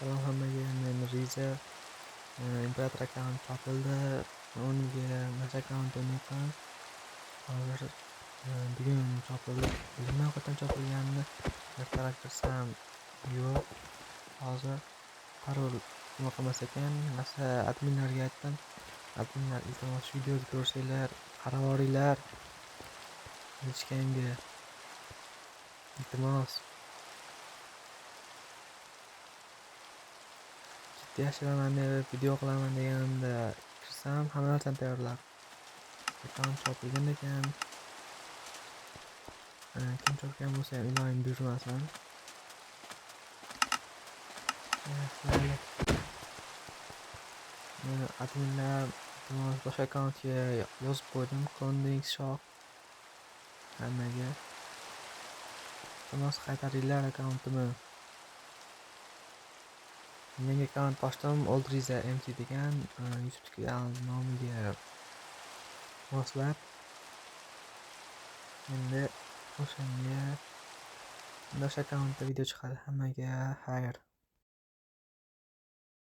Salom hammaga, men Riza. Imperator akkaunt topildi. O'rniga nasha akkaunt o'ynayapman. Hozir bugun topildi. Bilmayman qachon topilganini. Ertalab kirsam yo'q. Hozir parol nima qilmas ekan. Narsa adminlarga aytdim. Adminlar, iltimos shu videoni ko'rsanglar, qarab boringlar. Hechkanga. Iltimos. Yashiraman deb video qilaman deganimda kirsam hamma narsani tayyorlab. Akkaunt topilgan ekan. Kim chopgan bo'lsa ham iloyim buyurmasin. Mayli. Adminlar, iltimos boshqa akkauntga yozib qo'ydim. Konding shoh hammaga. Iltimos qaytaringlar akkauntimni. Yangi akkaunt ochdim, Old Riza MC degan YouTube nomiga moslab. Endi o'shanga o'sha akkauntda video chiqadi. Hammaga xayr.